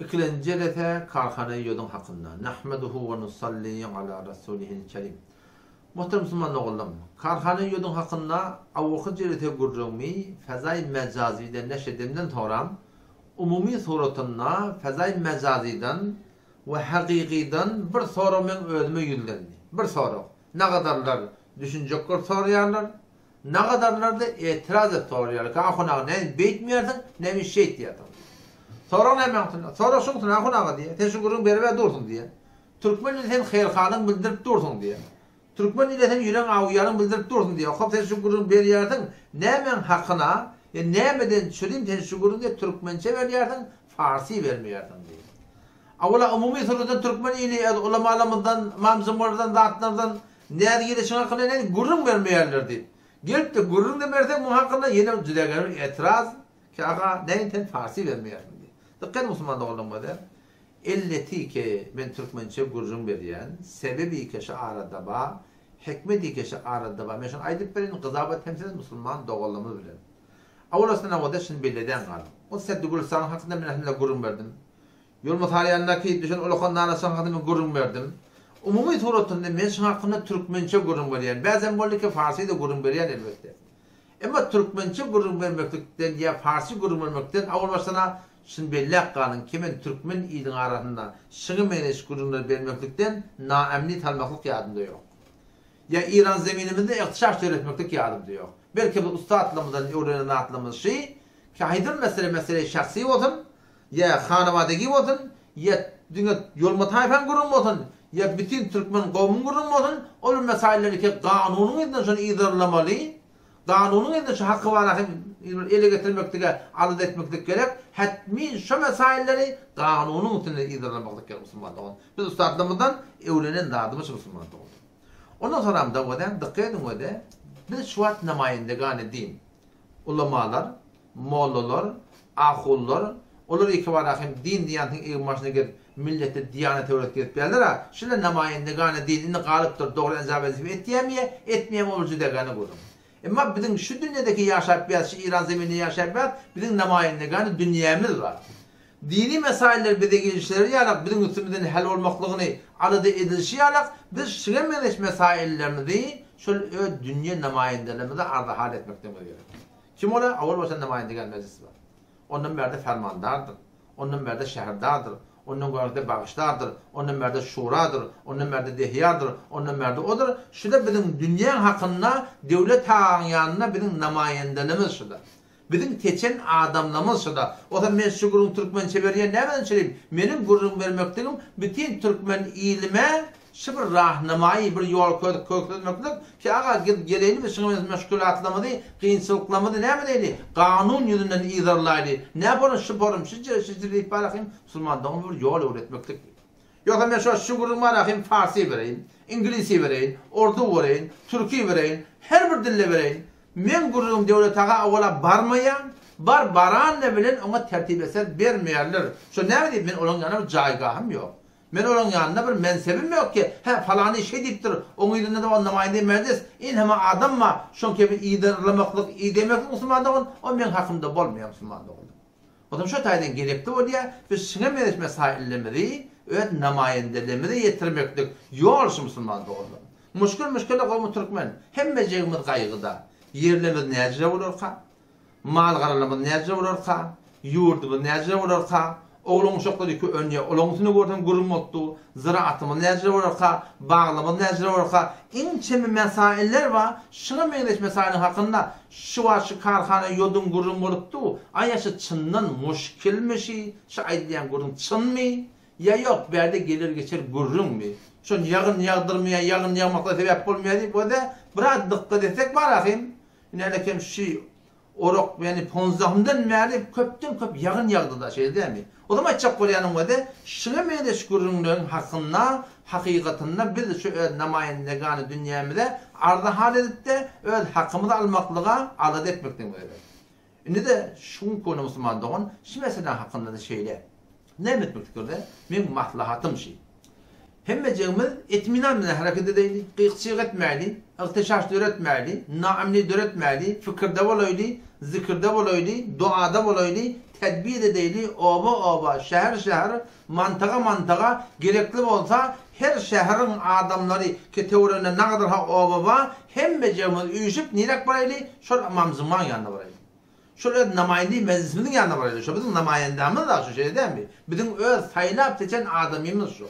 Ikilenji jelese Karhana ýoduň hakynda. Nahmeduhu we nusalli ala rasulihil kerim. Muhterem musulman doganlarym! Karhana ýoduň hakynda awalky jelese gürrüňimi fezaý mejazyda neşr edemden soňram umumy suratynda fezaý mejazydan we hakykydan bir sorag meň özüme ýüzlendi. Bir sorag. Nagadarlar düşünjek bolup soraýarlar. Nagadarlar-da etiraz edip soraýarlar. Ki, Ahun aga, näme beýtmeýärsiň, näme şeýtýärsiň? Sorag näme aňsynda? Sorag şuňsyn, Ahun aga diýýär. Sen şu gürrüňi berib-ä dursuň diýýär. Türkmen ile sen haýyrhalyň bildirip dursuň diýýär. Türkmen ile sen ýüregiň awuýanyň bildirip dursuň diýýär. Hop, sen şu gürrüňi berýärsiň, nämäň hakyna, ýa nämeden çürim sen şu gürrüňi diýýär, türkmençe berýärsiň, farsy bermeýärsiň diýýär. Awala umumy suratda türkmen ili öz ulamalarymyzdan, ymam-jumgalardan, zatlardan näz-girişiň hakynda nädip gürrüň bermeýärler diýip. Gelip-de gürrüň-de berseň muň hakynda ýene jüdägär bir etiraz, ki aga näin sen farsy bermeýärsiň diýip. Dykgat musulman doganlarym bolsa, elleti ki men türkmençe gürrüň berýän, sebebi ki şu arada ba, hikmeti ki şu arada ba, men şuny aýdyp bereýin gyzabat hem siz musulman doganlarymyz bilen. Awalasyna bolsa şuny belledäň galyň. Ol Seddi Gülüstanyň hakynda men hemle gürrüň berdim. Ýolma Sarýandaky düşen ulakan nalaçyň hakynda men gürrüň berdim. Umumy suratynda men şuň hakynda türkmençe gürrüň berýän. Bäzem boldy ki farsy-da gürrüň berýän elbetde. Emma türkmençe gürrüň bermeklikden ýa farsy gürrüň bermekden awal başdan-a şuny belläp galyň ki men türkmen iliň arasynda şuňa meňzeş gürrüňleri bermeklikden naämni salmaklyk ýadymda ýok. Ýa Iran zeminimizde ihtişaş döretmeklik ýadymda ýok. Belki biz ussatlarymyzdan öwrenen zatlarymyz şy ki haýsy bir mesele mesele-i şahsy bolsun, Ýa hanawadagi bolsun, ýa diňe ýolma taýpaň gürrüň bolsun, ýa bütin türkmen kowumyň gürrüň bolsun, ol bir mesailleri ki kanunyň yzyndan şony yzarlamaly, kanunyň yzyndan şu haky bar hem ele getirmeklige alada etmeklik gerek, hetmin şo mesailleri kanunyň üstünde yzarlamaklyk gerek musulman dogan. Biz ussatlarymyzdan öwrenen zadymyz şu musulman dogan. Ondan soňram dogada dykgat ediň öde, biz şu wagt namaýendegany din, ulamalar, Mollalar, ahunlar, olar ikibara hem din diýantyň egin-başyna gezip, millete diýanet öwredip gezip geldiler-a, şile namaýendegana din indi galypdyr, dogry enjam wezipe etýämi ýa etmeýämi ol jüdegana gürrüň. Emma biziň şu dünýedeki ýaşap ýas, şu Iran zemininde ýaşap ýas, biziň namaýendegana dünýämiz bar. Dini mesailler bize gelişleri ýalak biziň üstümizden hal bolmaklygyny alada edilişi ýalak biz şuňa meňzeş mesaillerimizi şol öz dünýe namaýendelerimize arza-hal etmekligimiz gerek. Kim ola? Owal başda namaýendegan mejlis bar. Ondan bärde fermandardyr. Ondan bärde şäherdardyr. Ondan bärde bagyşdardyr. Ondan bärde şuradyr. Ondan bärde dehiýardyr. Ondan bärde odur. Şular biziň dünýäň hakynda döwlet agaň ýanynda biziň namaýendelerimiz şular. Biziň seçen adamlarymyz şular. Ozal men şu gürrüňi türkmençe berýän nämeden çyryp? Meniň gürrüň bermekligim bütin türkmen ilime Şu bir rahnamaýy, bir ýol körsezmeklik ki, aga, gez geleýli biz şuňa meňzeş müşgülatlarymyzy, kynçylyklarymyzy näme edeýli, kanun ýüzünden yzarlaýly, näporum, şuporum, şije, şije diýip barahym, musulman dogan bir ýol öwretmeklik. Ýogsa men şo şu gürrüň barahym farsy bereýin, iňlisi bereýin, urdu bereýin, türki bereýin, her bir dilde bereýin. Meň gürrüňim Döwlet aga owala barmaýar, bar baranda bilen oňa tertip eser bermeýärler. Şo näme diýip, men olaň ýanyna bir jaýgahym ýok. Men olaň ýanynda bir mensebim ýok ki, hä, palany şeý diýipdir, oň yzynda-da o namaýynda mejlis, inheme adam bar, şoň kebi yzarlamaklyk, idemeklik musulman dogan, o meň hakymda bolmaýar musulman dogan. Onsoň şo taýdan gerekli bolýar, biz şuňa meňzeş mesaillerimizi öz namaýyndalarymyza ýetirmeklik ýol şu musulman doganlar. Muşkil muşkile gowmy türkmen, hemmejigimiz gaýgyda, ýerlerimiz näjire bolarka? Mal-garalarymyz näce bolarka? Ýurdumyz näce bolarka? Oglan-uşaklar iki önýär, olaň üstüne görseň gürrüň bolupdy. Ziraatymyz näce bolarka? Baglarymyz näce bolarka? Ençeme mesailler bar. Şuňa meňzeş mesailiň hakynda şu wagt şu karhana ýoduň gürrüň bolupdy. Aýa şu çyndan muşkilmi şi? Şu aýdylýan gürrüň çynmy? Ýa ýok, bärde geler-geçer gürrüňmi? Şony ýagyn ýagdyrmaýar, ýagyn ýagmaklyga sebäp bolmaýar diýip, o-da biraz dykgat etsek bar ahym. Ine kem şi orak ýani ponzahyndan bäri köpden köp ýagyn ýagdyda şeýle dälmi? O zaman aýtjak bolýanym özi şuňa meňzeş gürrüňleriň hakynda hakykatynda biz şu öz namaýendegany dünýämize arzy hal edipde öz hakymyzy almaklyga alada etmekligimiz gerek. Indi-de şu günki günde musulman dogan şu mesele hakynda-da şeýle. Näme etmek pikirde? Meň maslahatym şi. Hemmejigimiz etminan bilen hereket edeýli, gyk-çyg etmäýli, ygtyşaş döretmäýli, naamni döretmäýli, fikirde bolaýly, zikirde bolaýly, duada bolaýly, Tedbir edeýli, oba-oba, şäher-şäher, mantaga-mantaga, gerekli bolsa, her şäheriň adamlary ki töwereginde nagadyr-ha oba bar, hemmejegimiz üýşüp niräk baraýly, şol Ymam Jumgaň ýanyna baraýly. Şol öz namaýyndy mejlisimiziň ýanyna baraýly. Şo biziň namaýyndamyz-da şu, şeýle dälmi? Biziň öz saýlap-seçen adamymyz şo.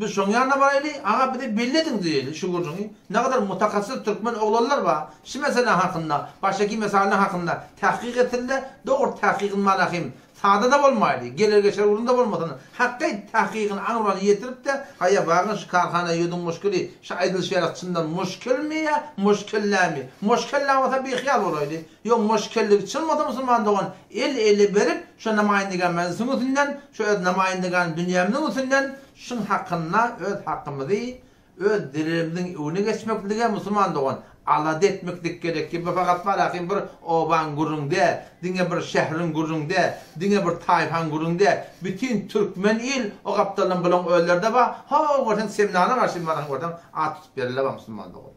Biz şoň ýanyna baraýly, aga bize belli ediň diýeli şu gürrüňi. Nägadar mutakassyz türkmen oglanlar bar, şu mesele hakynda, başgaki meseleler hakynda tahkyk etsinler, dogry tahkygyn malahym, sada-da bolmaýly, geler-geçer gürrüň-de bolmasyn, hakky tahkygyn aňrybaşyna ýetirip-de, haýa bagyn şu karhana ýödüň muşkili, şu aýdylyşy ýaly çyndan muşkilmi ýa muşkillämi? Muşkillä bolsa bihyýal bolaýly. Ýok muşkilligi çyn bolsa musulman dogan el-ele berip şo namaýyndigan mejlisiň üstünden, şo öz namaýyndigan dünýämiziň üstünden şuň hakynda öz hakymyzy öz zererimiziň öňüne geçmeklige musulman dogan alada etmeklik gerek ki bu fakat balakin bir obaň gürrüň dä, diňe bir şähriň gürrüň dä, diňe bir taýpaň gürrüň dä, bütin türkmen il o gapdaldan bulaň özleride bar, ho görseň seminara garşy balakin görseň at tutup bererler bar musulman dogan.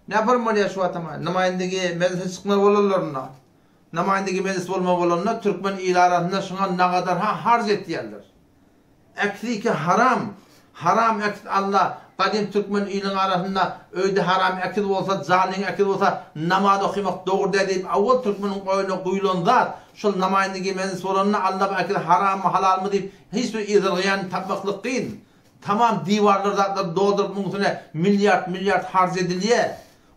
Näparyň bolýar şu wagtama namaýyndigi mejlise çykmaly bolanlarynda, namaýyndigi mejlis bolmaly bolanda türkmen il arasynda şuňa nagadarha harç etýärler. Äksiki haram, haram äkis Alla, gadym türkmen iliň arasynda öýde haram äkiz bolsa, janlyň äkiz bolsa namaz okymak dogry däl diýip awwal türkmeniň oýuna guýlan zat, şol namaýyndigi mejlis bolanda Alla bu äkiz harammy halalmy diýip hiç bir yzarlaýan tapmaklyk kyn. Tamam diwarlar zatlar dolduryp muň üstüne milliard milliard harç edilýä.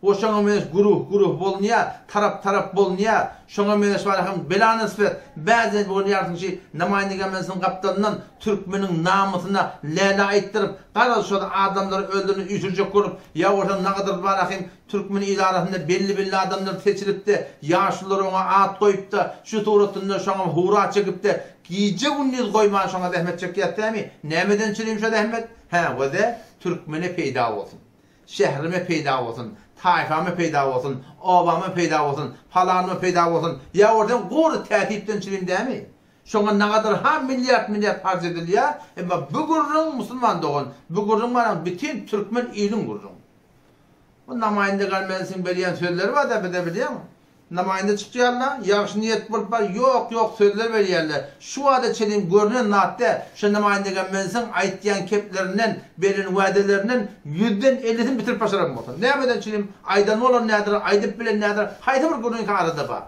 O şoňa meňzeş güruh güruh bolunýa, tarap tarap bolunýa. Şoňa meňzeş bar hem bela nisbet. Bäzden bolýarsyň şi namaýndigamensiniň gapdalyndan türkmeniň namysyna läle aýtdyryp, garaz şol adamlary özlerine üýşürjek bolup, ýa bolsa nagadyr bar ahim türkmen il arasynda belli belli adamlar seçilipde, ýaşulylar oňa at goýupda, şu suratynda şoňa hura çekipde, Gije gündiz goýman şoňa zähmet çekýäs dämi? Nämeden çürim şo zähmet? Hä, weze, türkmene peýda bolsun. Şährime peýda bolsun, taýfama peýda bolsun, obama peýda bolsun, palanyma peýda bolsun. Ýa görseň gury täsipden çürim dämi? Şoňa nagadyr ha milliard-milliard harç edilýär, emma bu gürrüň musulman dogan, bu gürrüň baraň bütin türkmen iliň gürrüň. Bu namaýynda galmensiň berýän sözleri bar-da bize bilýäňmi? Namaýynda çykýarlar, ýagşy niýet bolup bar, ýok, ýok sözler berýärler. Şu wada çenli görnen zat däl. Şo namaýynda galmensiň aýtýan keplerinden, beren wädelerinden ýüzden ellisini bitirip başaran bolsa. Nämeden çenli aýdan bolan nädir, aýdyp bilen nädir, haýsy bir gürrüňki arada bar.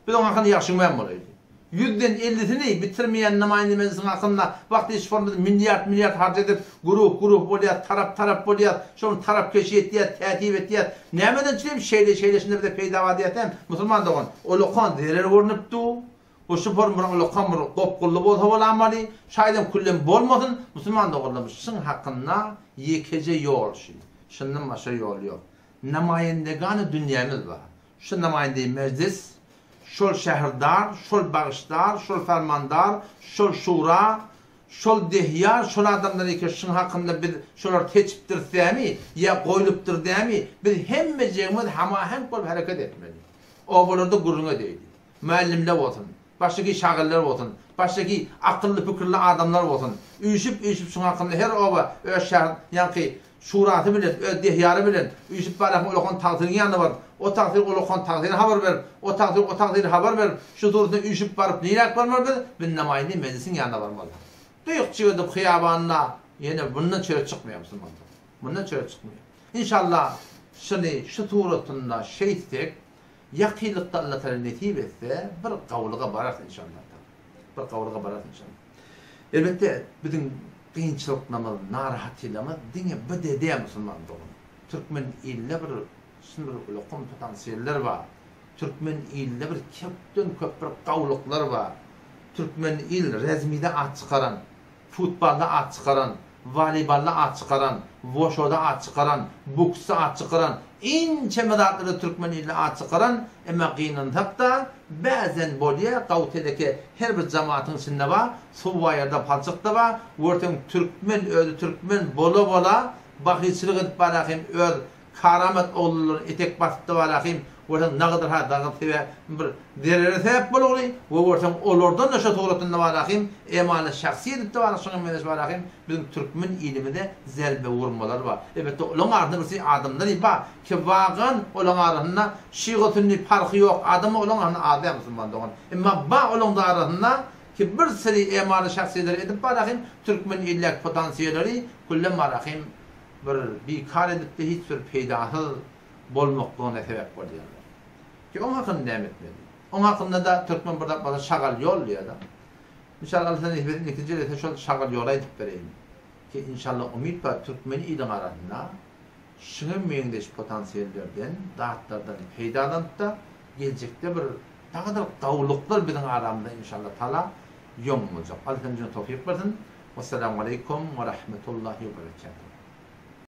Biz oň hakynda ýagşy güman bolaýly. Ýüzden ellisini bitirmeýän namaýynda mejlisiň hakynda wagt iş formada milliard milliard harç edip guruh guruh bolýas tarap tarap bolýas şony tarapkeşi etýäs täsip etýäs nämeden çürim şeýle şeýle şunda bize peýda bar diýäs näme musulman dogan olakan zerer görnüp du bu şu form bir olakan bir gopgully bolsa bolamaly şaýdam küllem bolmasyn musulman doganlarym şyň hakynda ýekeje ýol şy şyndan başga ýol ýok namaýyndegany dünýämiz bar Şu namaýyndeýi mejlis, şol şährdar, şol bagyşdar, şol fermandar, şol şura, şol dehyar, şol adamlar eken şuň hakynda biz şolar seçipdiris dämi, ýa goýlupdyr dämi, biz hemmejegimiz hamaheňk bolup hereket etmeli. Obalarda gürrüň edeýli. Müellimler bolsun. Başdaki şagirler bolsun, başdaki akylly-pikirli adamlar bolsun, üýşüp-üýşüp şuň hakynda her oba öz şäher, ýaňky şurasy bilen, öz dehyary bilen üýşüp barýarkaň ulakan tagsyryň ýanyna baryp, o tagsyr ulakan tagsyra habar berip, o tagsyr o tagsyra habar berip, şu suratda üýşüp baryp niräk barmaly biz? Biz namaýyndy mejlisiň ýanyna barmaly. Gyýykçyk edip hyýabanda ýene bundan çöre çykmaýar musulmanlar. Mundan çöre çykmaýar. Inşallah şuny şu suratynda şeýtsek, Ýakynlykda Alla Taala nesip etse bir gawulyga bararys inşallah taala. Bir gawulyga bararys inşallah. Elbetde biziň kynçylyklarymyz, narahatylygymyz diňe bu dede musulman dogan. Türkmen ilinde bir şun bir ulakan potansiýeller bar. Türkmen ilinde bir köpden köp bir gawulyklar bar. Türkmen il rezmide at çykaran. Futbalda at çykaran, woleýbolda at çykaran, woşoda at çykaran, boksda at çykaran, ençeme zatlarda türkmen iline at çykaran, emma gynansak-da, bäzen bolýa, gaw teleke her bir jamatyň içinde bar, suw bar ýerde palçyk-da bar, görseň türkmen özi türkmen bola-bola bahyçylyk edip barýar hem öz. Karamat oglanlaryny etek basypda barahym görseň nagydyr ha dagy sebäp bir zerere sebäp bolugly we görseň olardan-da şo suratynda barahym emany şahsy edipde bara şoňa meňzeş barahym biziň türkmen ilimize zerbe urmalar bar. Elbetde olaň arasynda birsi adamlar bar ki wagan olaň arasynda şyga sünni parhy ýok adam olaň arasynda az däl musulman dogan. Emma bar olaň da arasynda ki bir seri emany şahsyýetleri edip barahym türkmen ildäki potansiýalary küllem barahym bir bikar edipde hiç bir peýdasyz bolmaklygyna sebäp bolýarlar. Ki oň hakynda näme etmeli? Oň hakynda-da türkmen bir zat bolsa şagal ýol diýýär-de. Inşallah Allah nesip etsin ikinji gezek şol şagal ýoly aýdyp bereýin. Ki inşallah umyt bar türkmen iliň arasynda şuňa meňzeş potansiýellerden, zatlardan peýdalanypda geljekde bir dagydyr gawulyklar biziň aramyzda inşallah taala ýoň boljak. Allah hemmämize towfyk bersin. Wessalamu aleýkum we rahmetullahi we berekatuh.